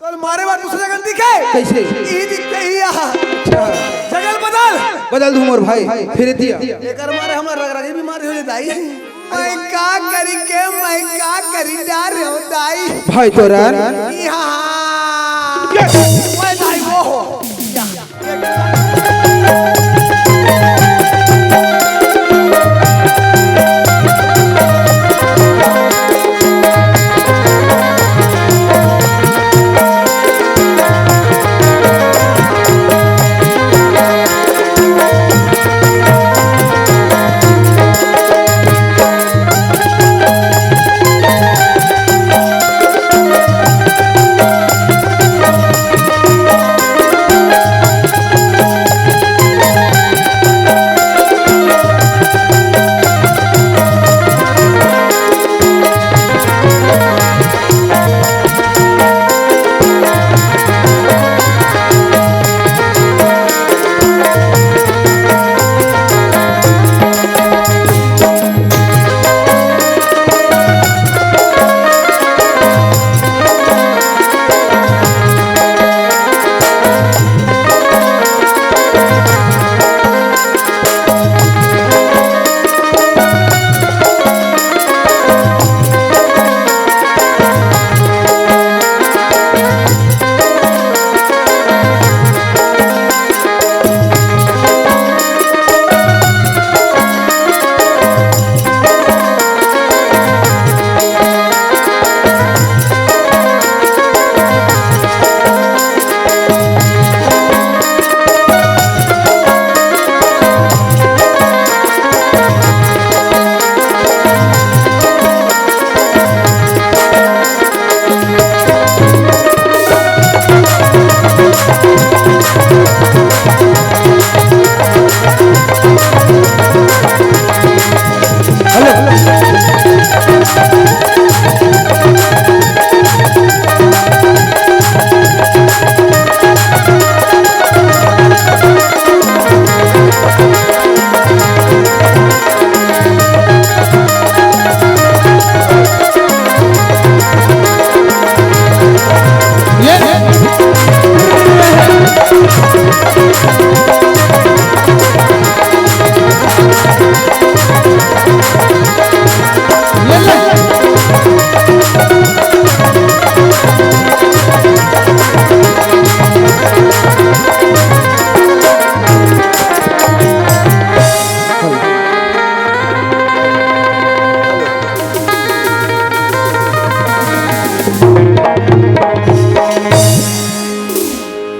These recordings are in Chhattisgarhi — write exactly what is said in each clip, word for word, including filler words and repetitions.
तोर मारे बर दूसरा जगह दिखे। कइसे? इही दिखे, इही यहाँ। अच्छा। जगह बदल। बदल दूँ मोर भाई, फिर दिया। एकर मारे हमला रगरगी बीमारी हो जाए दाई। मैं का करी के, मैं का करी जा रे हो दाई। भाई तोरा। यहाँ। ओए दाई वो हो। या।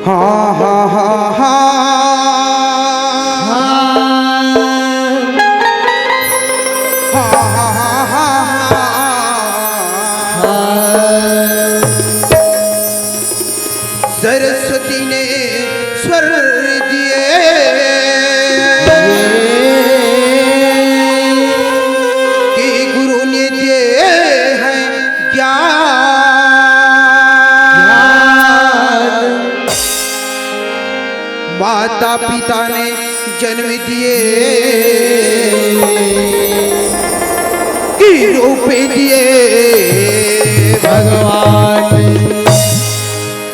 हाँ, हाँ, हाँ, हाँ। हाँ, हाँ, हाँ, हाँ, हाँ। सरस्वती ने स्वर दिए कि गुरु ने दिए हैं ज्ञान। माता पिता ने जन्म दिए कि रूप दिए भगवान।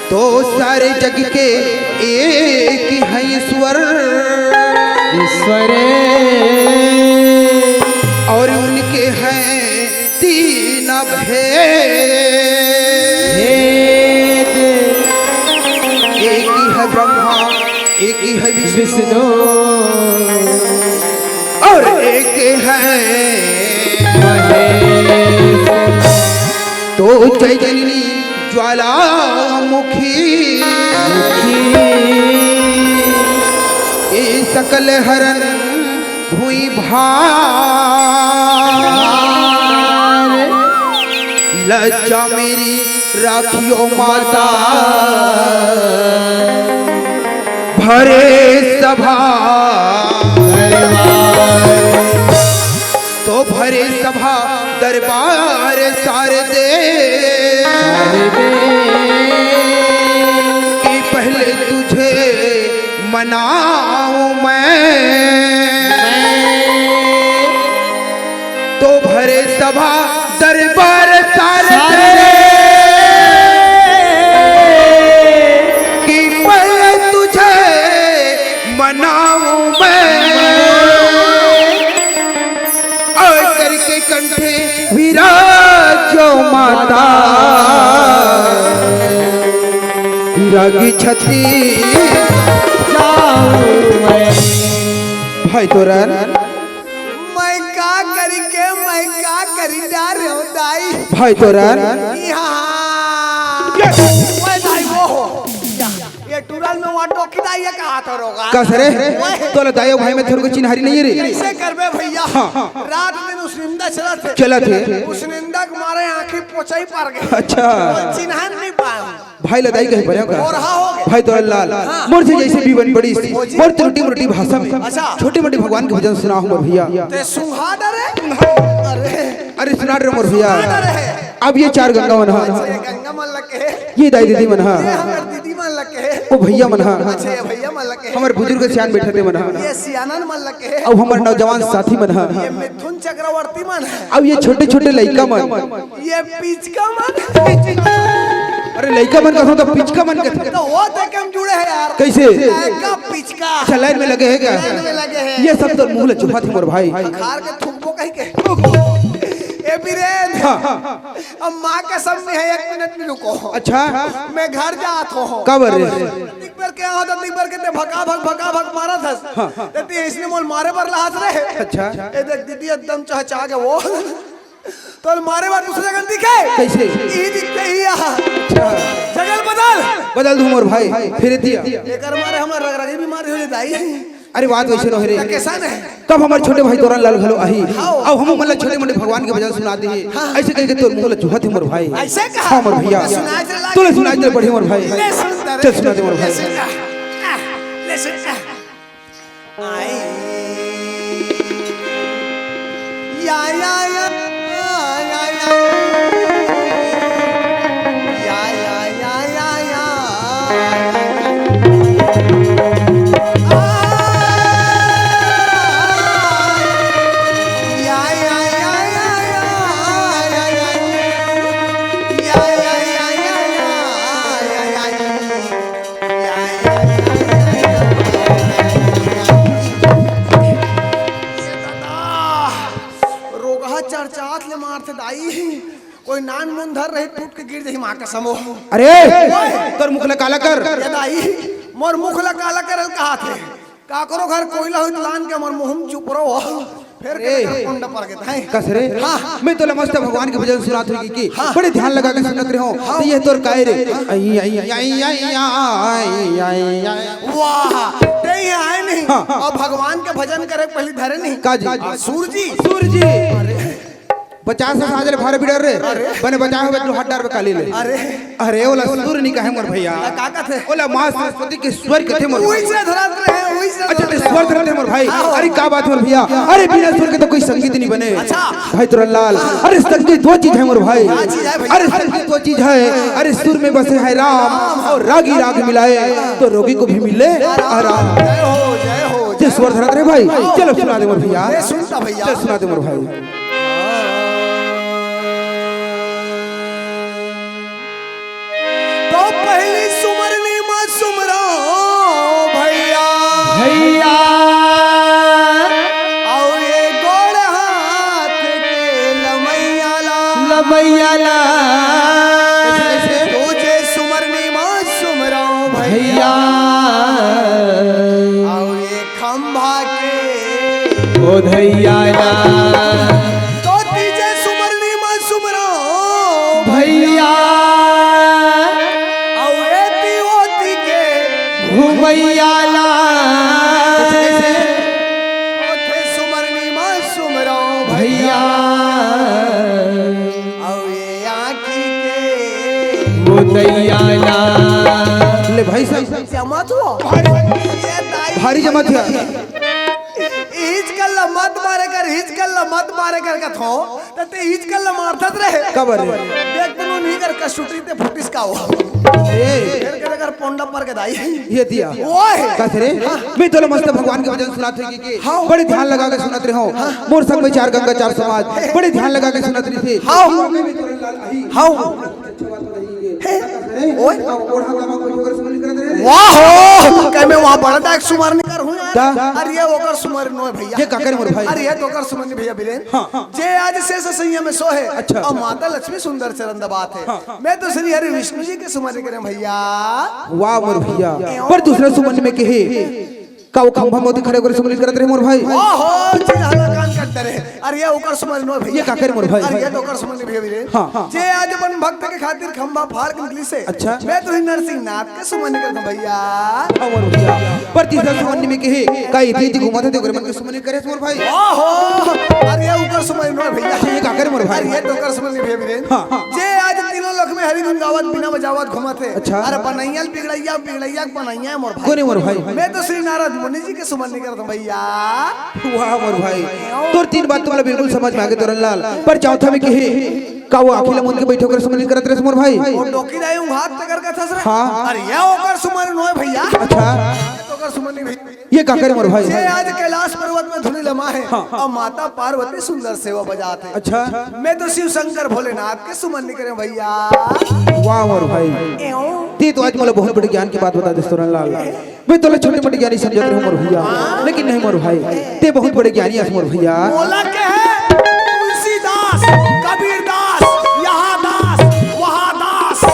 तो सारे जग के एक हैं ईश्वर। ईश्वर। और उनके हैं तीन भेद। भेद। एक ही है ब्रह्मा, एक ही है विष्णु। विष्णु। और एक है महेश। तो जय जननी ज्वालामुखी। मुखी। ये सकल हरन भुई भार। भार। लज्जा मेरी राखियो माता। भरे सभा दरबार। तो भरे सभा दरबार शारदे। शारदे। कि पहले तुझे मनाऊं मैं। मैं। तो भरे सभा दरबार शारदे। शारदे। रागी छती जाऊं मैं। भाई तोरन। मैं का करी के, मैं का करी जा रे हो दाई। भाई तोरन। यहाँ। ये। ओए दाई वो हो। ये टूरल में वहाँ टोकी दाई ये कहा था रोगा। कस रे? ओए। तोला दाई भाई में थोड़ी को चिन्हारी नहीं रे। कैसे करबे भैया? हाँ। रात दिन उस निंदा चला थे। चला थे। उस निंदा के मारे आँखी पोछा ही पार गए। अच्छा। चिन्हन नहीं पाया। भाई ला दाई कहे परे का? भाई तोरन लाल, मोर से जैसे भी बन पड़ी, मोर त्रुटि मुरुटि भाषा में अच्छा। छोटे मोटे भगवान के भजन सुना हूँ मोर भैया। ते सुंघा दे रे। अरे। अरे सुना रे मोर भैया। सुंघा दे रे। अब ये चार गंगा मन हा। अच्छा, ये गंगा मन लगे। ये दाई दीदी मन हा। ये हमर दीदी मन लगे। ओ भैया मन हा। अच्छा, ये भैया मन लगे। हमर बुजुर्ग सियान बैठे थे मन हा। ये सियानन मन लगे। अब हमर नौजवान साथी मन हा। ये मिथुन चक्रवर्ती मन हा। अब ये छोटे छोटे लइका मन। ये पिचका मन। अरे लइका मन कथो तो पिचका मन कथे। तो वो तो कम जुड़े है यार। कैसे? लइका पिचका। अच्छा, लाइन में लगे है क्या? लाइन में लगे हैं। ये सब तो मुंह ले चुहा थे मोर भाई। खार के थूकबो कहीं के। ए बीरेन। हाँ। अब माँ कसम में है, एक मिनट में रुको। अच्छा। मैं घर जात हो। कब रे? दिख बर के आओ तो दिख बर के ते भका भक, भका भक मारा था। हाँ। ते ते इसने मोल मारे बर लात रे। अच्छा। ए देख दीदी एकदम चहचा के वो। तोर मारे बाद दूसरे जगह दिखे। कैसे? ई दिखते ही यहाँ। अच्छा। जगह बदल। बदल दूं मोर भाई, फिर दिया। एकर मारे हमरा रगरगी बीमारी हो जाई। अरे बात वैसे रहे रे। कैसा नहीं? तब हमर छोटे भाई तोरन लाल घलो आही। हाँ। अब हम मतलब छोटे मोटे भगवान के भजन सुना दिए। हाँ। ऐसे कह के तोर मुंह ला चुहा थे मोर भाई। ऐसे कहा? हाँ मोर भैया। सुना दे ला। तोले सुना दे बढ़िया मोर भाई। ले सुन दे रे। चल सुना दे मोर भाई। ले सुन दे। ले सुन दे। रोगहा चरचात ले मारथे दाई। कोई नान मुन धर रही, टूट के गिर जाही माँ कसम हो। अरे, तोर मुख ला काला कर। ये दाई, मोर मुख ला काला करल कहा थे। काकरो घर कोयला होई त लान के मोर मुंह में चुप रहो। फिर ए। के कोंडा पर के थाई। कस रे? हाँ। मैं तो मस्त भगवान के भजन सुनात होई कि हाँ। बड़े ध्यान लगा के सुनत रहो। हाँ। तो ये तोर काय रे? आई, आई, आई। वाह, ते ही आए नहीं। हाँ। और भगवान के भजन करे पहले धरे नहीं। का जी? सूर जी। सूर जी। पचास साल आज ले भारे बिडर रे। अरे। बने बचाए होबे तो हड्डार पे काली ले। अरे। अरे, ओला सुर नहीं कहे मोर भैया। का, का कथे? ओला माँ सरस्वती के स्वर कथे मोर वही भैया। से धरत रहे, वही से अच्छा, धरत ते रहे। स्वर धरत रहे मोर भाई। हाँ। अरे, का बात मोर भैया? अरे, बिना सुर के तो कोई संगीत नहीं बने। अच्छा। भाई तोरन लाल, अरे, संगीत दो चीज है मोर भाई। क्या चीज है भैया? अरे, संगीत दो चीज है। अरे, सुर में बसे है राम और रागी राग मिलाए तो रोगी को भी मिले आराम। जय हो, जय हो, जे जय स्वर हो। धरत रहे भाई, हाँ। चलो सुना दे मोर भैया। ये सुनता भैया। चल सुना दे मोर भाई। तो पहली सुमरनी माँ सुमरो भैया। भैया। आओ ये गोड़ हाथ के लमैया ला। लमैया ला। तुझे सुमरनी माँ सुमरो भैया। भैया। आओ ये खंभा के ओ धैया ना। तो तीजे सुमरनी मा सुमरो भैया। अउ एती ओती के घुमैया ला। ओथे सुमरनी मा सुमरो भैया। अउ ये आँखी के ओ दैया ना। ले भाई साहब। जमा तो। भारी, भारी जमा था। हिचकल ला मत मारे कर, हिचकल ला मत मारे कर कथो, त ते हिचकल ला मारथस रहे। काबर रे? देख तनु नहीं कर कसूटी ते फुटिस का हो। ए। फिर के कर पोंडा पर के दाई। ये दिया। ओए। कस रे? हाँ। मैं तोला मस्त भगवान के भजन सुनात रही के। हाँ। बड़े ध्यान लगा के सुनत रहे हो। हाँ। मोर संग में चार गंगा चार समाज। बड़े ध्यान लगा के सुनत रही थे। हाँ। हाँ। हे, ओए। वाह हो, कह मैं वहाँ बड़ा दायक सुमार नहीं कर हूँ यार। का? अरे ये ओकर सुमन नोहे भइया। ये काकर मोर भाई? अरे ये तो ओकर सुमन नोहे भइया बीरेन। हाँ। जे आज शेष सैया में सोहे। अच्छा। अउ माता लक्ष्मी सुंदर चरण दबात हे। हाँ। मैं तो श्री हरि विष्णु जी के सुमन करे भइया। वाह मोर भइया। पर दूसरा सुमन में कहे, का वो खंभा मोती खड़े होकर सुमन करत रहे मोर भाई? ओहो, चिन्हाला कान कट रहे। अरे ये ओकर सुमन नोहे भइया। ये काकर मोर भाई? अरे ये तो ओकर सुमन नोहे भइया बीरेन। हाँ। जे आज अपन भक्त के खातिर खंभा फाड़ के निकलिस हे। अच्छा। मैं तो ही नरसिंह नाथ के सुमन करत हूँ भइया। हाँ मोर भइया। पर तीसरा सुमन में कहे, का इति इति घूमत हे, ते ओकर मन के सुमन करे मोर भाई? ओहो, अरे ये ओकर सुमन नोहे भइया। अच्छा, ये काकर मोर भाई? अरे ये तो ओकर सुमन नोहे भइया बीरेन। हाँ। जे आज तीनों लोक में हरि गुण गावत, बीना बजावत घूमत हे। अच्छा। अरे बनइया ल बिगड़इया, बिगड़इया के बनइया हे मोर भाई। कोन हे मोर भाई? मैं तो श्री नारद मुनि जी के सुमन करत हूँ भइया। वाह मोर भाई, तोर तीन बात तो मोला बिल्कुल समझ में आगे तोरन लाल। पर चौथा में कहे, का वो आँखी ला मूंद के बइठे ओकर सुमन करत रहे मोर भाई? वो डोकी दाई ऊँघात तेकर कथस रे। हाँ। अरे ये ओकर सुमन नोहे भइया। अच्छा। ये तो ओकर सुमन नोहे भइया। ये काकर मोर भाई? जे आज कैलाश पर्वत में धुनी लमा हे। हाँ। अउ माता पार्वती सुंदर सेवा बजात हे। अच्छा। मैं तो शिव शंकर भोलेनाथ के सुमन करे भइया। वाह मोर भाई, एओ। ते तो आज मोला बहुत बड़े ज्ञान के बात बता देस तोरन लाल। मैं तोला छोटे मोटे ज्ञानी समझत रहूं मोर भइया, लेकिन नहीं मोर भाई, ते बहुत बड़े ज्ञानी अस मोर भइया। मोला कहे तुलसीदास, कबीरदास, यहाँ दास, वहाँ दास,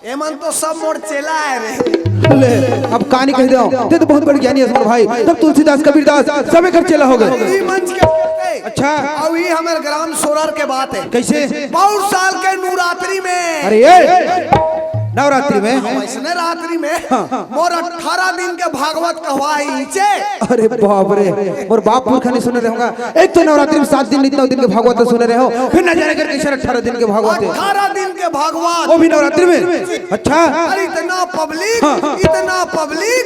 एमन तो सब मोर चेला आय रे। ले, अब कहानी कह दो, ते तो बहुत बड़े ज्ञानी अस मोर भाई, तब तुलसीदास, कबीरदास सब एकर चेला हो गए। ई मंच के बात हे। अच्छा। अउ ई हमर ग्राम सोरर के बात हे। कैसे? बहुत साल के नवरात्रि में। अरे ये नवरात्रि में? हाँ, वैसने रात्रि में। हाँ। मोर अठारह दिन के भागवत कहवाइचे। अरे बाप रे, मोर बाप पुरखा नहीं सुने रहे होगा। एक तो नवरात्रि में सात दिन, नौ दिन के भागवत तो सुने रहे हो, फिर न जाने कर कैसे अठारह दिन के भागवत हे। अठारह दिन के भागवत। वो भी नवरात्रि में? अच्छा। अरे इतना पब्लिक, हाँ। इतना पब्लिक,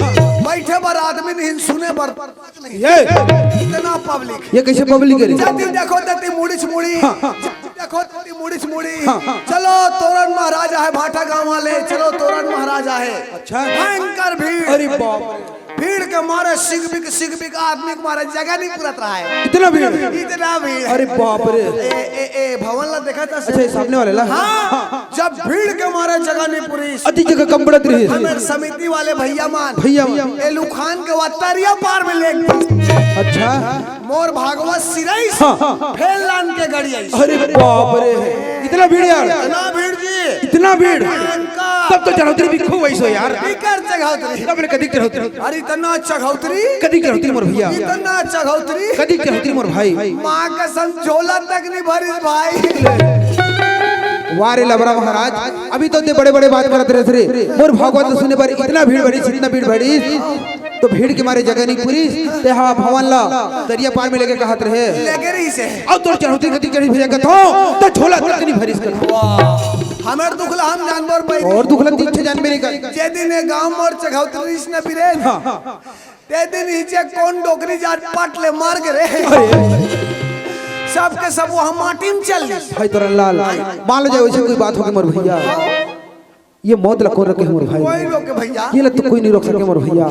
बइठे बर आदमी नहीं, सुने बर ये इतना पब्लिक। ये कैसे पब्लिक हे रे? जती देखो तती मुड़ीच मुड़ी। हाँ, हाँ। जती देखो तती मुड़ीच मुड़ी। हाँ, हाँ। चलो तोरन महाराज आहे भाटा गांव वाले, चलो तोरन महाराज आहे। अच्छा। भयंकर भीड़। अरे बाप रे। भीड़ के मारे सिगबिक सिगबिक आदमी के मारे जगह नहीं पुरत रहा हे। इतना भीड़? इतना भीड़। अरे बाप रे। ए, ए, ए, भवन ला देखत हस? अच्छा, ये सामने वाले ला? हाँ। हाँ। जब भीड़ के मारे जगह नहीं पुरिस। अति जगह कम पड़त रहिस। हमर समिति वाले भइया मन। भइया मन। एलू खान के वतरिया पार में लेग दिस। अच्छा। मोर भागवत सिरइस। हाँ, हाँ। फेल लान के गड़ियाइस। अरे बाप रे। इतना भीड़ यार। इतना भीड़ जी। इतना भीड़। भयंकर। तब तो चढ़ौतरी भी खूब वइस हो यार। बिकर चढ़ौतरी। तब ले कतिक चढ़ौतरी? अरे इतना चढ़ौतरी। कतिक चढ़ौतरी मोर भइया? इतना चढ़ौतरी। कतिक चढ़ौतरी मोर भाई? माँ कसम झोला तक नहीं भरिस भाई। वाह रे लबरा महाराज, अभी तो ते बड़े-बड़े बात करत रहे रे। मोर भागवत सुने बर इतना भीड़ बढ़िस, इतना भीड़ बढ़िस, तो भीड़ के मारे जगह नहीं पुरिस, ते हा भवन ला दरिया पार में लेगे कहत रहे। लेगे रहिस हे। अउ तोर चढ़ौतरी कतिक चढ़िस भइया कथों, त झोला तक नहीं भरिस कथों। वाह, हमर दुख ला हम जानबो रे भाई। अउ दुख ला तीन ठे जानबे नहीं कर। जे दिन ए गांव मोर चढ़ौतरी रहिस न बीरेन। हाँ, हाँ। ते दिन इचे कोन डोकरी जात पट ले मर गे रे। अरे। सबके सब वहाँ माटी में चल दी। भाई तोरन लाल, मान लो जाए वइसे कोई बात होगे मोर भइया, ये मौत ला कोन रोके मोर भाई? कोई रोके भइया। ये ला तो कोई नहीं रोक सके मोर भइया।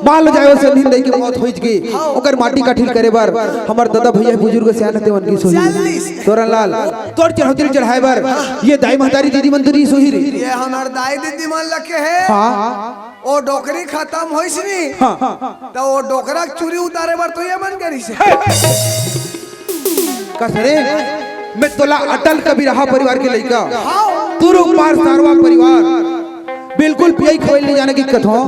मान लो जाए वइसे नींद दई के मौत होइच गे, ओकर माटी काठी ल करे बर हमर दादा भइया बुजुर्ग सियान हे तेमन गिस होही। चल दिस। तोरन लाल, तोर चढ़ौतरी चढ़ाए बर ये दाई महतारी दीदी मन तो नहीं सोही रे। ये हमर दाई दीदी मन लगे हे। हाँ। ओ डोकरी खतम होइस नी, हाँ। त ओ डोकरा के चूरी उतारे बर तो ये मन करिस हे। कस रे, मैं तोला अटल कबीरहा परिवार के लइका, हाँ। तुरुपार सारवा परिवार, बिल्कुल पियई खवई ले जाने की कथों।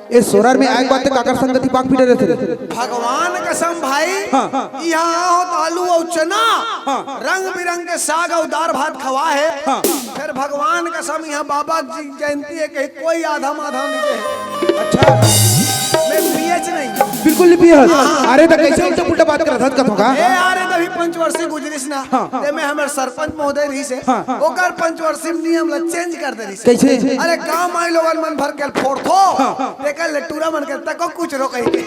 ए सोरर में आए के बाद ते काकर संगति पाक पीटे रहिथे रे। भगवान कसम भाई, हाँ। यहाँ हो तो आलू अउ चना, हाँ। रंग बिरंग के साग अउ दार भात खवा हे। हाँ। फिर भगवान कसम यहाँ बाबा जी जयंती हे, कहीं कोई आधा माधा नहीं दे। अच्छा। मैं पियच नहीं। बिल्कुल नहीं पियस। हाँ। अरे त कैसे उल्टा पुल्टा बात करत हस कथों का? ए, अरे तभी पंचवर्षी गुजरिस ना। हाँ। ते में हमर सरपंच महोदय रहिस हे। हाँ। ओकर पंचवर्षी में नियम ला चेंज कर दे रहिस हे। कैसे? अरे गांव माई लोगन मन भर के फोड़थो। हाँ। तेकर ले टूरा मन के तको कुछ रोकही।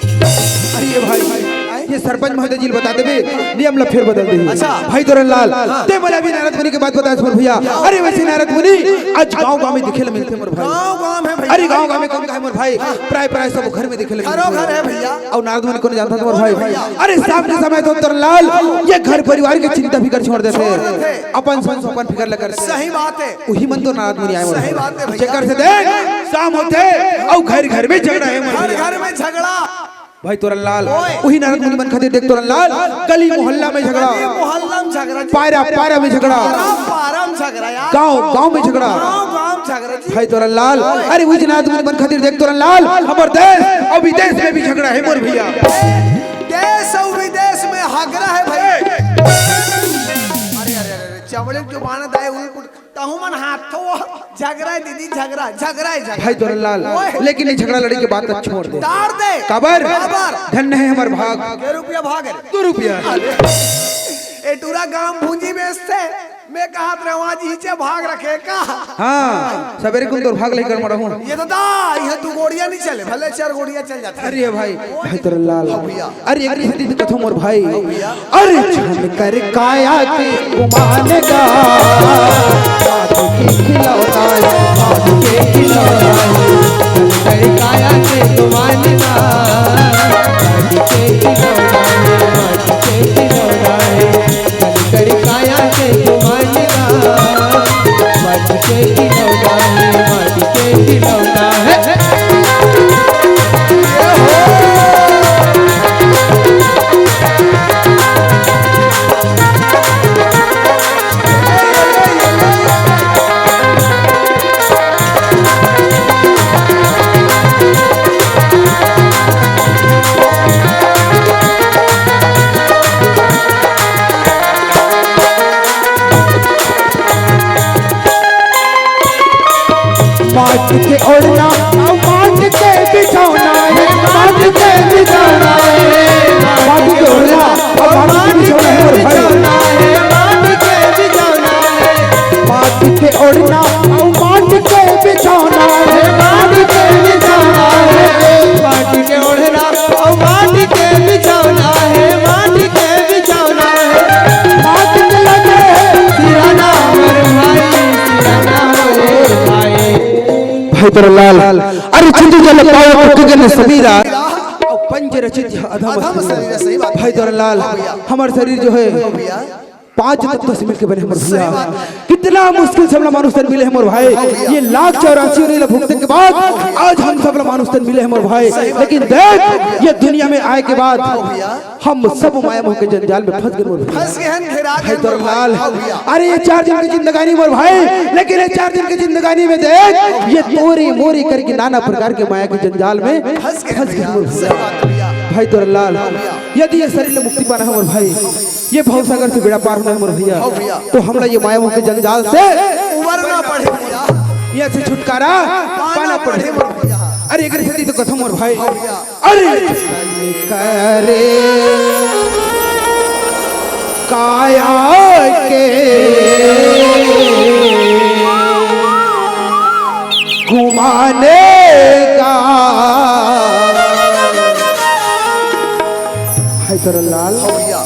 अरे ये भाई, ये सरपंच महोदय जी ल बता देबे, नियम ला फिर बदल देही। अच्छा। भाई तोरन लाल, हाँ। ते मोला अभी नारद मुनि के बात बताएस मोर भइया। अरे वइसे नारद मुनि आज गांव गांव में दिखे ल मिलथे मोर भाई। गांव गांव में भइया। अरे गांव गांव में कोन कहे मोर भाई, प्राय प्राय सब घर में दिखे ल मिलथे। घरों घर हे भइया। अउ नारद मुनि कोन जानत हे मोर भाई? भइया। अरे शाम के समय तो तोरन लाल ये घर परिवार के चिंता फिकर छोड़ देथे। छोड़ देथे। अपन संग अपन फिकर लगे रहिथे। सही बात हे। उही मन तो नारद मुनि आए मोर भाई। सही बात हे भइया। जेकर से देख शाम होथे अउ घर घर में झगड़ा हे मोर भाई। घर घर में झगड़ा। भाई तोरन लाल, ओए। उही नारद मुनि मन खातिर देख तोरन लाल, गली मोहल्ला में झगड़ा, गली मोहल्ला में झगड़ा जी। पारा पारा में झगड़ा, पारा पारा में झगड़ा यार। गांव गांव में झगड़ा। गांव गांव में झगड़ा जी। भाई तोरन लाल, ओए। अरे उही नारद मुनि मन खातिर देख तोरन लाल, हमर देश अउ विदेश में भी झगड़ा हे मोर भैया। देश अउ विदेश में हगरा हे भाई। अरे अरे अरे अरे, चमड़े के जुबान दाए उल्ट पुल्ट। तहु मन हाथ तो झगरा हे दीदी, झगरा, झगरा हे, झगरा। भाई तोरन लाल, ओए। लेकिन ये झगड़ा लड़ाई के बात छोड़ दे। तार दे। काबर? काबर? धन्य हे हमर भाग। के रुपया भाग हे रे? दू रुपया। अरे, ए टूरा गांव भूंजी बेचथे, मैं कहत रहूं आज इचे भाग रखे का? हां, सबेरे कुन तोर भाग लेकर मड़ा हूं। ये तो दा, ये दू गोड़िया नहीं चले, भले चार गोड़िया चल जाथे। अरे भाई, भाई तोरन लाल। हाँ भैया। अरे एक सेती तो कथों मोर भाई। हाँ भैया। अरे झनकर काया के गुमान गा, बात के खिलौना हे, बात के खिलौना हे। झनकर काया के गुमान गा, बात के खिलौना हे, बात के खिलौना हे। झनकर काया के गुमान गा, बात के खिलौना हे, बात के खिलौना हे। माटी के ओढ़ना अउ माटी के बिछौना हे, माटी के बिछौना हे, माटी के ओढ़ना अउ माटी के बिछौना हे मोर भाई। माटी के ओढ़ना अउ माटी के बिछौना हे, माटी के बिछौना हे, माटी के ओढ़ना अउ माटी के बिछौना हे, माटी के बिछौना हे, माटी के लगे हे सिराना मोर भाई, सिराना मोर भाई। भाई तोरन लाल, अरे चिंतु जल पायो तो गगन समीरा, अउ पंच रचित अधम अधम शरीर। शरीर, सही बात। भाई तोरन लाल, हाँ भैया। हमर शरीर जो हे, हाँ भैया। पांच तत्व से मिलके बने हे मोर भैया। सही बात। कितना मुश्किल से हमला मानुष तन मिले हे मोर भाई। हाँ भैया। ये लाख चौरासी योनि ला भुगते के बाद आज हम सबला मानुष तन मिले हे मोर भाई। सही बात। लेकिन देख, ये दुनिया में आए के बाद हाँ भैया। हम सब माया मोह के जंजाल में फंस गे मोर भैया। फंस गे हन, घेरा गे भाई मोर तोरन भाई। लाल। हाँ भैया। अरे ये चार दिन के जिंदगानी मोर भाई, लेकिन ये चार दिन के जिंदगानी में देख, ये तोरी मोरी करके नाना प्रकार के माया के जंजाल में फंस गे फंस गे भैया। मोर भैया। सही बात भैया। भाई तोरन लाल, हाँ भैया। यदि ये शरीर ले मुक्ति पाना हे मोर भाई, ये भवसागर से बेड़ा पार होना हे मोर भैया, हाँ भैया। तो हमला ये माया मोह के जंजाल से उबरना पड़ही भैया। ये से छुटकारा पाना पाना पड़ही। पड़ही मोर भैया। अरे एकरे सेती तो कथों मोर भाई। हाँ भैया। अरे करे काया के गुमान गा। भाई तोरन लाल। हाँ भैया।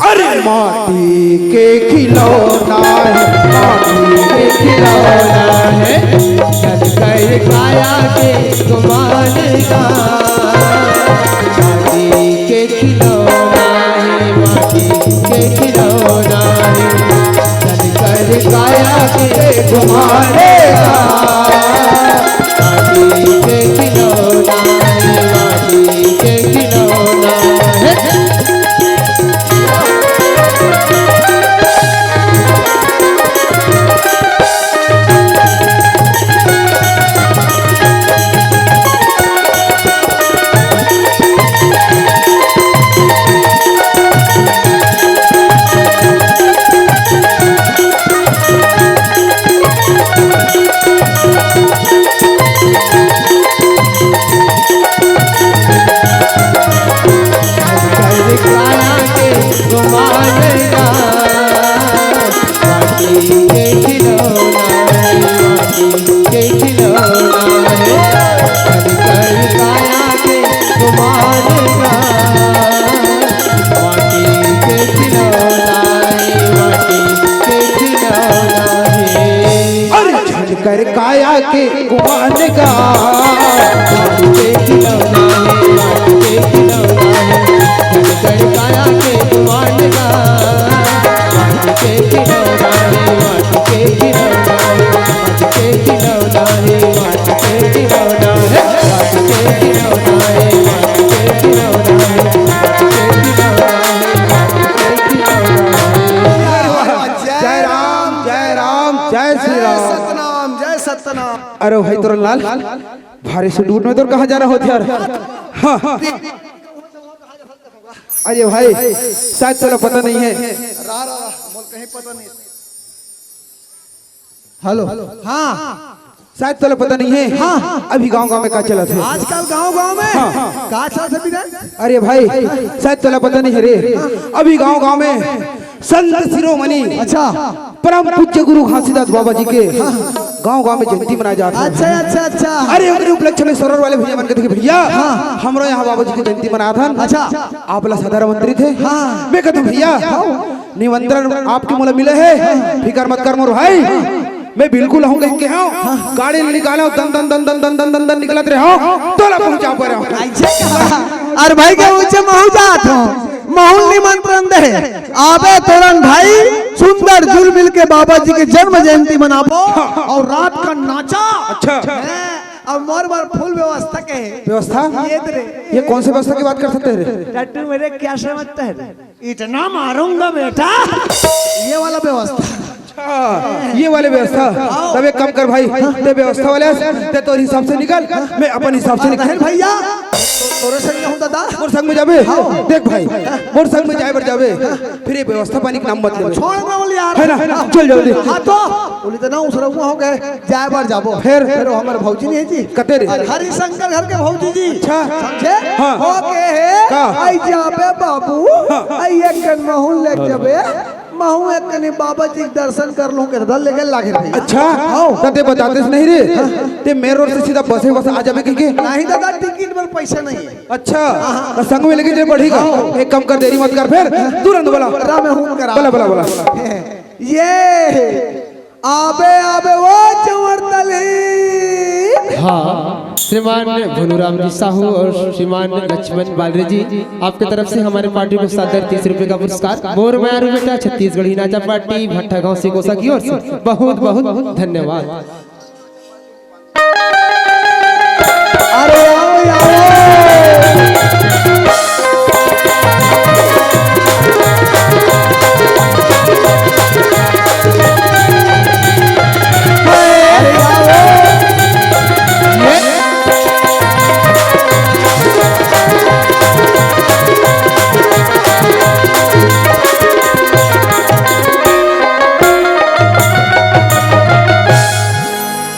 अरे माटी के खिलौना हे, माटी के खिलौना हे, झनकर काया के गुमान गा। माटी के खिलौना हे, माटी के खिलौना हे, झनकर काया के गुमान गा। माटी के खिलौना हे, माटी के खिलौना हे। अरे झनकर काया के गुमान गा। अरे भाई तोरन लाल, भारी से दूर में तोर कहाँ जाना होत यार? हाँ। अरे भाई, शायद तोला पता नहीं है। हेलो। हाँ। शायद तोला पता नहीं है। हाँ। अभी गांव गांव में का चलत है। आजकल गांव गांव में हाँ। का चलत है बिना? अरे भाई, शायद तोला पता नहीं है रे। अभी गांव गांव में संत शिरोमणि अच्छा। परम पूज्य गुरु घासीदास बाबा जी के गांव गांव में जयंती मनाए जात है। अच्छा, अच्छा, अच्छा। अरे ओकरे उपलक्ष्य में सरर वाले भैया मन के देखे भैया, हाँ। हमरो यहाँ बाबा जी के जयंती मनात हन। अच्छा। आप ला सादर आमंत्रित है। हाँ। मैं कहता हूँ भैया, हाँ। निमंत्रण आपके मोला मिले है, फिकर मत कर मोर भाई, मैं बिल्कुल आहूँ कहिके हूँ। गाड़ी निकालो, दन दन दन दन दन दन दन दन निकलत रहे हो, तोला पहुँचा पा रहे हो। ऐसे कहा। अरे भाई के ऊंचे महू जात हो, महू निमंत्रण दे। आबे तोरन भाई, सुंदर जुल मिल के बाबा जी के जन्म जयंती मनाबो और रात का नाचा। अच्छा। हैं, अब मोर बर फुल व्यवस्था के है। व्यवस्था? ये दे रे। ये कौन सी व्यवस्था की बात कर सकते हैं रे? टट्टू मेरे क्या समझता है रे? इतना मारूंगा बेटा। ये वाला व्यवस्था। अच्छा, ये वाले व्यवस्था। तब एक काम कर भाई, ते व्यवस्था वाले हस, ते तोर हिसाब से निकल, मैं अपन हिसाब से निकल। नहीं भैया, तोरे संग हूँ दादा। मोर संग में जाबे? हाँ। देख भाई, मोर संग में जाए बर जाबे, फिर ये व्यवस्था पानी के नाम मत लेबे। छोड़ ना बोल यार। है ना? चल जल्दी। हाँ तो, बोली तो ना उसरंगा हो गए, जाए बर जाबो। फिर? फिर वो हमारे भौजी नहीं है जी। कते रे? अरे हरिशंकर घर के भौजी जी। अच्छा। समझे? हाँ। हो के है, का? आई जाबे बाबू, हाँ। आई एक कन महू ले जाबे। महू एक कनी बाबा जी के दर्शन कर लूं के धर लेके लागे रही। अच्छा, हाँ। तो ते बताते से नहीं रे, ते मेरे ओर से सीधा बसे बस आ जाबे कहिके। नहीं दादा, टिकट पर पैसा नहीं है। अच्छा, हाँ। तो संग में लेके जे बढ़ी का। हाँ। एक काम कर, देरी मत कर, फिर तुरंत बोला। राम हूं करा। बोला, बोला, बोला। ये आबे, आबे, वो चंवर तलही। हाँ, श्रीमान भोलूराम जी साहू और श्रीमान लक्ष्मण बालरे जी, आपके तरफ से हमारे पार्टी को सादर तीस रुपए का पुरस्कार। मोर मयारू बेटा छत्तीसगढ़ी नाचा पार्टी भट्टा गांव से गोसा की ओर से बहुत बहुत धन्यवाद। अरे आओ, आओ। अरे आओ। ये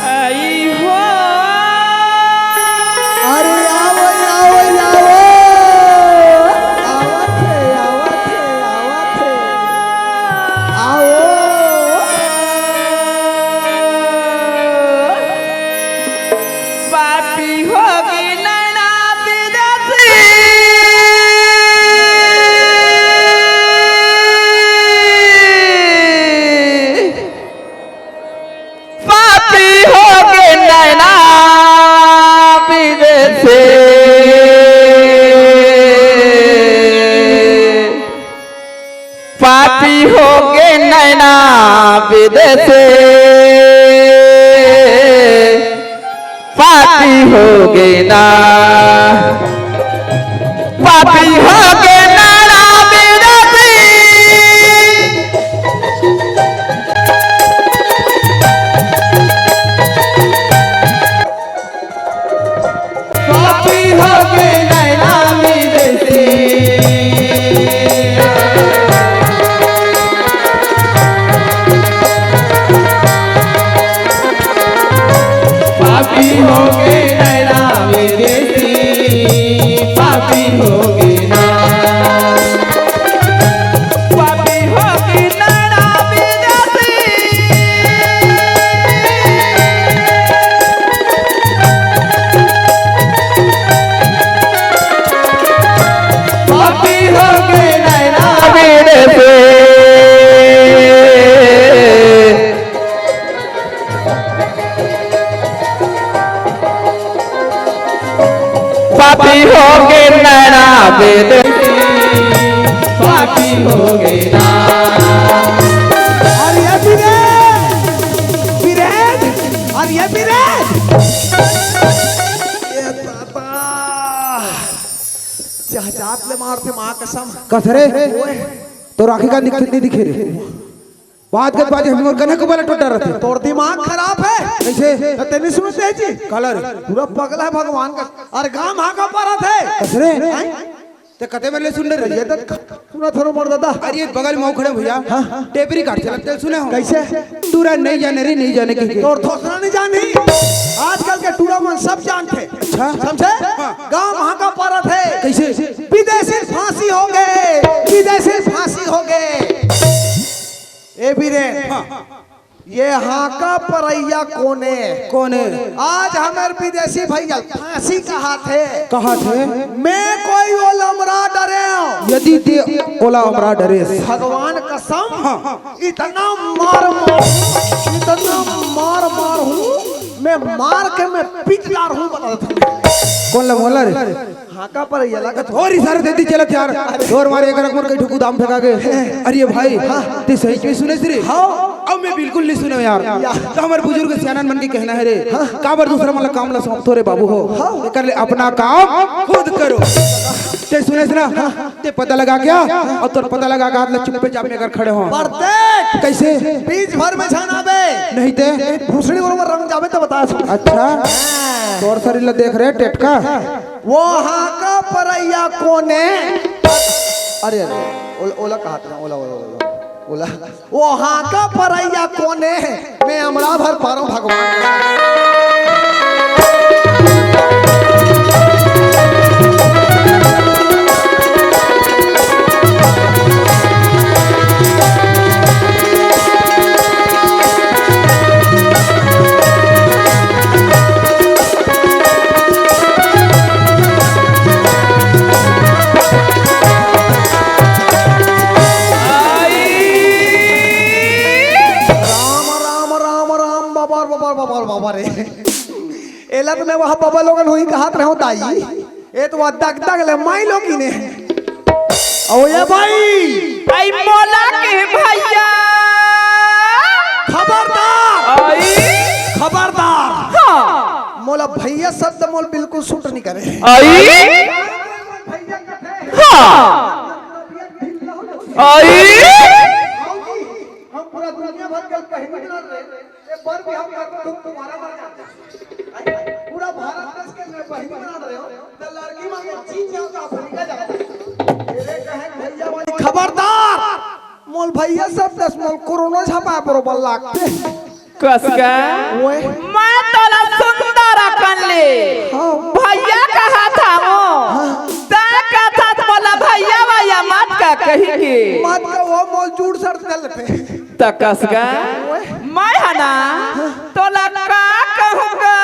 आई हो। अरे आवो, आवो, आवो। आवत हे, आवत हे, आवत हे। आवो। पापी होगे नैना विदेशी। पापी होगे नैना विदेशी। पापी होगे नैना विदेशी। पापी होगे ना, पापी होगे ना राम रति। पापी होगे ना राम रति। पापी होगे नैना विदेशी, पापी होगे ना। पापी होगे नैना विदेशी। पापी होगे नैना विदेशी। पापी होगे नैना विदेशी, पापी होगे ना। अरे ये बीरेन, बीरेन, अरे ये बीरेन। ये दादा, जहाजात ले मारथे माँ कसम। कस रे? ओए। तो राखी का दिख-, नहीं दिखे रे। बात के बात हम मोर कने को बोला टोटा रहते। तोर दिमाग खराब हे। कइसे? त तें नइ सुनत हे जी। काला रे? पूरा पगला हे भगवान का। अरे गाँव हांका परत हे। कस रे? हैं? तें कते बेर ले सुन रहे? ये तो सुना थोड़ा मोर दादा। अरे बगल में खड़े भइया। हाँ, हाँ। टेप रिकॉर्ड चलत हे, सुने हो? कइसे? टूरा नइ जाने रे, नइ जाने कहिके। तोर थोथना नइ जानही। आजकल के टूरा मन सब जानथे। अच्छा। समझे? हाँ। गाँव हांका परत हे। कइसे? विदेशी फांसी होगे, विदेशी फांसी होगे। ए बीरेन, हाँ। ये हांका परइया कोन ए? कोन ए? आज हमर विदेशी भइया ल फांसी कहाथे। कहाथे? मैं कोई ओला अमरा डरेंव। यदि तें ओला अमरा डरेस। भगवान कसम, हाँ। इतना मार मार, इतना मार मारहूँ, मैं मार के मैं पीट डारहूँ, बता देथँव। कोन ला, मोला रे? हांका परइया लागत। और इशारे देती चलत यार। जोर मारे एक रकम कई ठुकू दाम फेंका के। अरे भाई, हाँ। तें सही में सुनेस रे? हाँ। अब मैं बिल्कुल नइ सुनेंव यार। या। त हमर बुजुर्ग सियानन मन के कहना हे रे। हाँ। काबर दूसरा मन ला काम ला सौंपथो रे बाबू हो। हाँ। एकर ले अपना काम खुद करो। तें सुनेस ना? हाँ। तें पता लगा क्या? अउ तोर पता लगा के हाथ ला चुप्पे चाप में अगर खड़े हो। पर देख। कइसे? बीच भर में झन आबे। नहीं ते? भुसड़ी बरोबर रंग जाबे त बता। अच्छा। हाँ। तोर शरीर ला देख रे टेटका। वो हांका परइया कोन ए? अरे, अरे, ओला, ओला कहाथे ना, ओला, ओला, ओला, ओला। वो हांका परइया कोन ए? मैं अमरा भर पारँव भगवान। राम, राम, राम, राम, बाबा, बाबा, बाबा, बाबा रे। एला त मैं वहाँ बाबा लोगन होही कहत रहेंव दाई। ए तो वहाँ दग दग ले माई लोगिन ए। अउ ए भाई। अई मोला के भइया। खबरदार। अई। खबरदार। हाँ। मोला भइया शब्द मोला बिल्कुल सूट नइ करे। अई। हाँ। अई। हम पूरा दुनिया भर के बहिनी बना रहे, एक बार भी हम करबो तो तुम्हारा मर जाता है। पूरा भारत देश के मैं बहिनी बना रहे हो, तो लड़की मांगे चीन जाओ तो अफ्रीका जाओ। मेरे कहे भैया वाली खबरदार, मोल भैया सब दस मोल कोरोना छपा बरोबर लागथे। कस का? ओए। मैं तोला सुंदर अकन ले। हाँ। भैया कहाथंव। हाँ। तैं कथस मोला भैया भैया मत का कहिके। मत का वो मोल झूठ सर चलथे। त कस का? ओए। मैं ह ना तोला का कहूँ गा?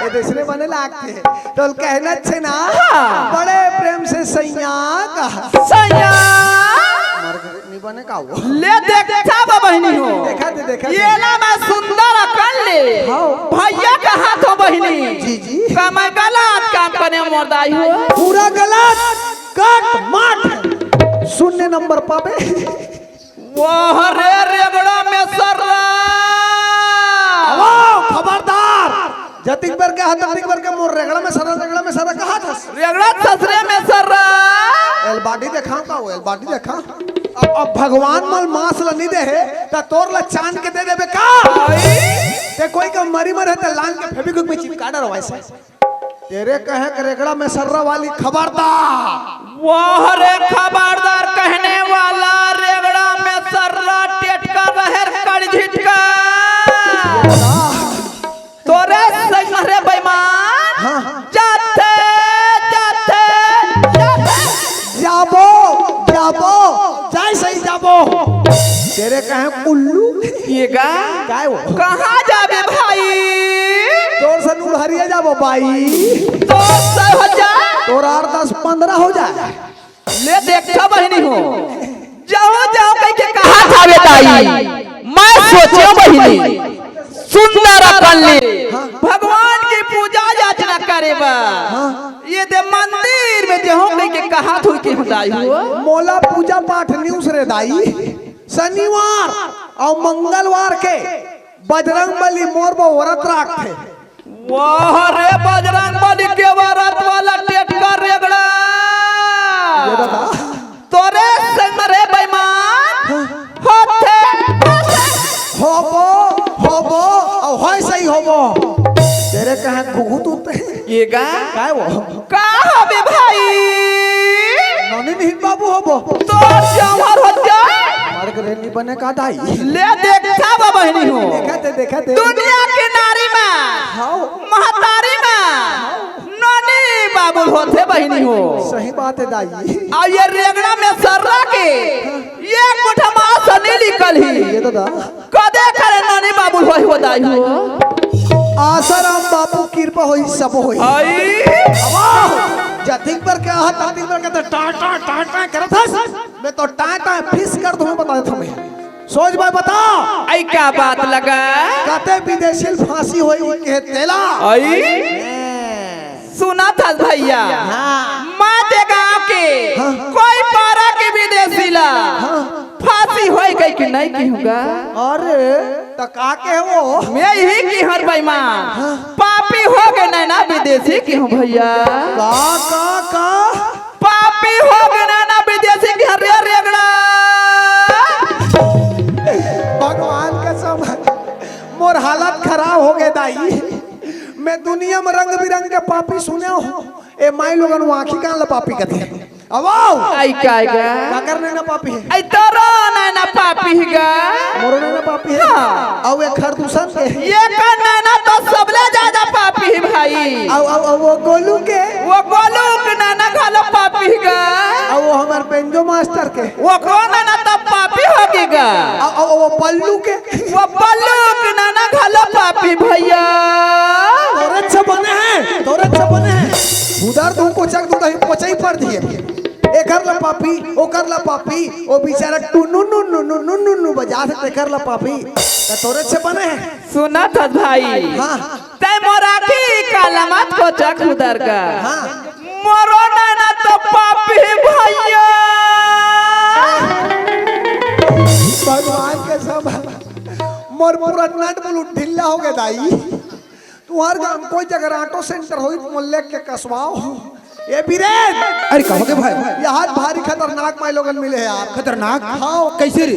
ए, दूसरे बने लागथे। तोल कहना छे ना। हाँ। बड़े प्रेम से सैया कहा। सैया। मर गए। नइ बने का वो? ले देखथंव बहिनी हो। देखा दे, देखा दे। एला मैं सुंदर अकन ले। हाँ। भैया कहाथंव बहिनी। जी, जी। का मैं गलत काम करे मोर दाई हो? पूरा गलत, कट, माट। शून्य नंबर पाबे। वाह रे रेगड़ा में सर्रा। वाह, खबरदार। जतिक बेर के हा, ततिक बेर के मोर रेगड़ा में सरा, रेगड़ा में सरा कहाथस। रेगड़ा ससरे में सर्रा। एल body देखा का वो, एल body देखा। अब, अब भगवान मोल मांस ल नइ दे हे, त तोर ल चांद के दे देबे का? आई। तें कोई का मरी मरे त लान के Fevikwik में चिपका डर वैसे। तेरे कहे के रेगड़ा में सर्रा वाली खबरदार। वाह रे खबरदार कहने वाला, रेगड़ा में सर्रा टेटका रहेर कड़झिटका। तोरे संग रे बेईमान। हाँ। जाथे, जाथे, जाथे। जाबो, जाबो, जय सही जाबो। तेरे कहे उल्लू। ये का? काय वो? कहाँ जाबे भाई? तोर से नूड़हरिया जाबो बाई। तोर से हो जा। तोर आठ दस पन्द्रह हो जाए। ले देखा बहिनी हो, जाओ जाओ कहिके कहाथंव दाई। मैं सोचेंव बहिनी, सुंदर अकन ले भगवान के पूजा याचना करे बर। हाँ। ये दे मंदिर में जाहूँ कहिके कहाथंव दाई हो। मोला पूजा पाठ नइ उस रे दाई। शनिवार अउ मंगलवार के बजरंग बली मोर बर व्रत राखथे। वाह रे बजरंग बली के व्रत वाला टेटका रेगड़ा। ये बता। तोरे संग रे बेईमान। हाँ। हो ए, कहाँ घुघुत उठे? ये गा? काय वो? का हबे भाई? ननी निहिन बाबू हबो। तो जमर हो जाए। मार के रेनी बने का दाई? ले देखा बा बहिनी हो। देखा थे, देखा थे। दुनिया के नारी मा, हाँ। महतारी मा, ननी बाबू होथे बहिनी हो। सही बात है दाई। अउ ये रेंगना में सर्रा के एक मुठा मांस नहीं निकल ही। ये तो दा। कदे करे ननी बाबू होई हो दाई हो। आसाराम बाबू कृपा होई, सब होई। आई। अब जतिक बर के आहा, ततिक बर के तो टाटा, टाटा करत हस। मैं तो टाटा फिस कर दूं, बता देता मैं। सोच भाई बता। आई का बात लगा? कते विदेशी ल फांसी होई के तेला। आई। सुनत हस भैया, हाँ। मैं ते गांव के हाँ। कोई पारा के विदेशी ला हाँ। फांसी होई गई कि नहीं किहूं गा? अरे, त का के वो? मैं यही किहूं बेईमान। हाँ। पापी हो गे नैना विदेशी किहूं भैया। का, का, का? पापी हो गे नैना विदेशी किहूं रे रेगड़ा। भगवान कसम, मोर हालत खराब हो गे दाई। मैं दुनिया में रंग बिरंग के पापी सुने हूं। ए माई लोगन, वो आँखी कान ला पापी कथे। अब आओ। आई का गा? काकर नैना पापी है? आई तोरो नैना पापी है गा। मोरो नैना पापी है? हाँ। अउ एक खरदूसन के? ये कर नैना तो सबले ज्यादा पापी है भाई। अउ, अउ, अउ वो गोलू के? वो गोलू के नैना घलो पापी है गा। अउ वो हमर बेंजो मास्टर के? वो कौन नैना तो पापी होगे गा। अउ, अउ वो पल्लू के? वो पल्लू के नैना घलो पापी भैया। तोरे से बने हैं, तोरे से बने हैं। उधर तू कोचक तू कहीं कोचई पर दिए। एकर ला पापी, ओकर ला पापी, ओ बेचारा टुनु नु नु नु नु नु नु बजा से तेकर ला पापी। त तोरे से बने हैं। सुनत हस भाई। हाँ। तै मोर आँखी काला मत कोचक उधर का। हाँ। मोरो नैना तो पापी भैया। भगवान के सब मोर पूरा नट बोलू ढीला हो गया दाई। तुम्हार गांव कोई जगह ऑटो सेंटर होई तो मोर लेके कसवाओ। ए बीरेन। अरे का हो गे भाई? ये हाथ भारी खतरनाक माई लोगन मिले हैं यार। खतरनाक? हाँ। कैसे रे?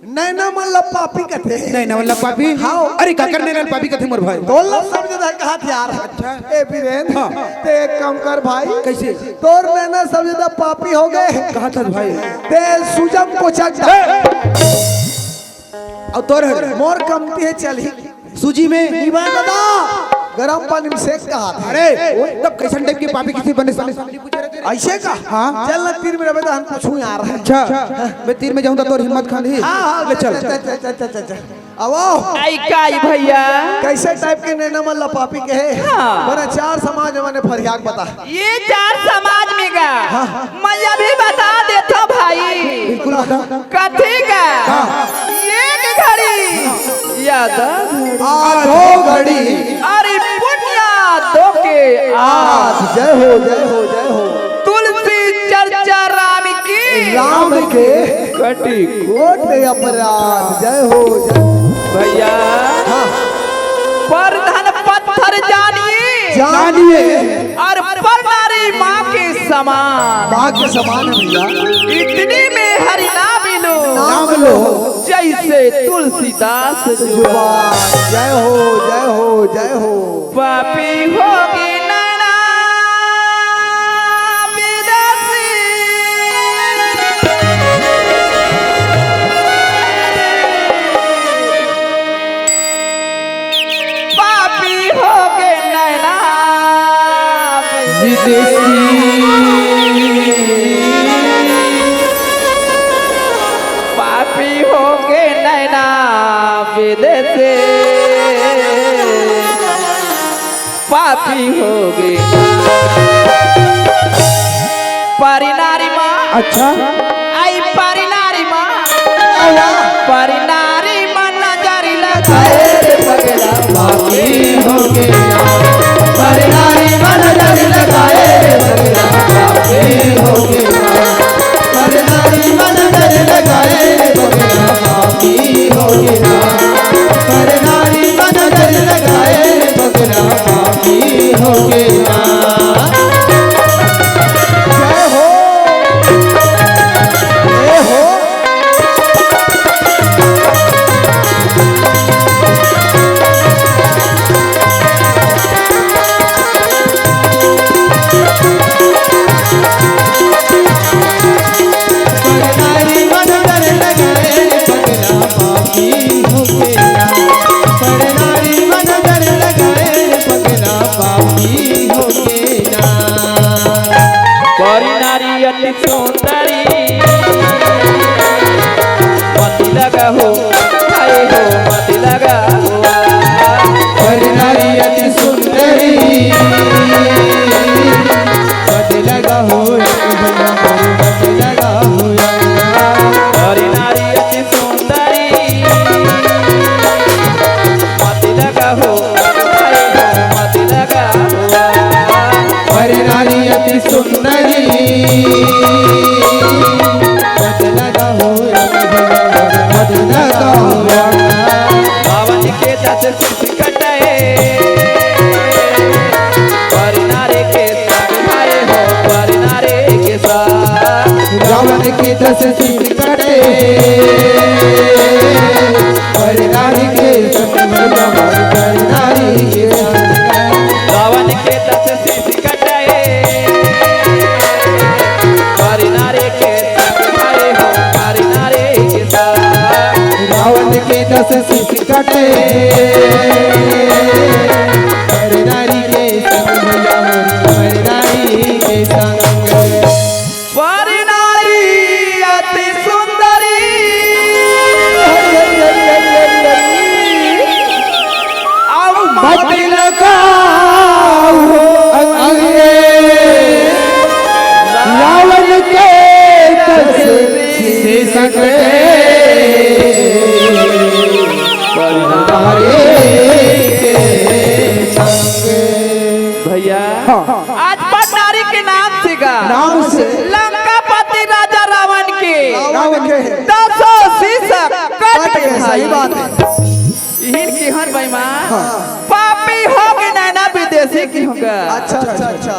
नैना मन ला पापी कथे। नैना मन ला पापी? हाँ। अरे काकर नैना ला पापी कथे मोर भाई? तोर ला सब जगह कहा था यार। अच्छा। ए बीरेन, हाँ। ते एक काम कर भाई। कैसे? तोर नैना सब जगह पापी हो गए। कहा था भाई? ते सुजम कोचक। ए! अउ तोर हर? मोर कमती है चल ही। सूजी में? ई भाई दादा, गरम पानी में सेक कहा था। अरे, तब कैसन टाइप के पापी किसी बने सामने? ऐसे का? हाँ। चल ना, तीर में रहे तो हम पूछूं यार। अच्छा, मैं तीर में जाऊं तो तोर हिम्मत खान ही। हाँ, हाँ, ले चल। चल, चल, चल, चल, चल, चल। अब आओ। आई का ई भैया? कैसे टाइप के नैना मन ला पापी कहे? हाँ। बड़ा चार समाज में मने फरियाक बता। ये चार समाज में गा। हाँ। मैं अभी बता देता भाई। बिल्कुल बता। कथी गा? हाँ। एक घड़ी याद आधो घड़ी। अरे पुनिया दो के आ। जय हो, जय हो, जय हो। तुलसी चर्चा राम की। राम के कटी कोट अपराध। जय हो, जय हो। भैया। हाँ। पर धन पत्थर जानिए। जानिए। और पर नारी माँ के समान। माँ के समान है भैया। इतनी में हरि नाम लो। नाम लो। जैसे तुलसीदास जुबान। जुबान। जय हो, जय हो, जय हो। पापी होगी नैना विदेशी। पापी होगे नैना विदेशी। पापी होगे नैना विदेशी। पापी होगे। पारी नारी माँ। अच्छा। आई पारी नारी माँ। आवा। पारी नारी माँ नजर लगाए रे पगला पापी होगे। पारी नारी माँ नजर लगाए रे पगला पापी होगे। पारी नारी माँ नजर लगाए रे पगला पापी होगे। पारी नारी माँ नजर लगाए रे पगला पापी होगे। जय हो। ए हो। सुंदरी, मत लगा हो, हाय हो, मत लगा हो। हर नारी अति सुंदरी, मत लगा हो, मत लगा हो। हर नारी अति सुंदरी, मत लगा हो, हाय हो, मत लगा हो। हर नारी अति सुंदरी, मत लगा हो, मत लगा हो। रावण के दस शीश कटे, पर नारी के संग भाई हो, पर नारी के संग। रावण के दस शीश कटे, पर नारी के संग, पर नारी के संग। रावण के दस शीश कटे, पर नारी के संग भाई हो, पर नारी के संग। रावण के दस शीश कटे, पर नारी के संग भैया मोर, पर नारी के संग। पर नारी अति सुंदरी, अब मत लगाओ अंगे, रावण के दस शीश कटे, पर नारी के संग। भैया, हाँ। आज पर नारी के नाम से गा, नाम से। लंकापति राजा रावण के रावण के दसों शीश कट कट गए, गए। सही बात है। इहिन किहन भाई माँ, हाँ। पापी हो के नैना विदेशी की होगा। अच्छा, अच्छा, अच्छा।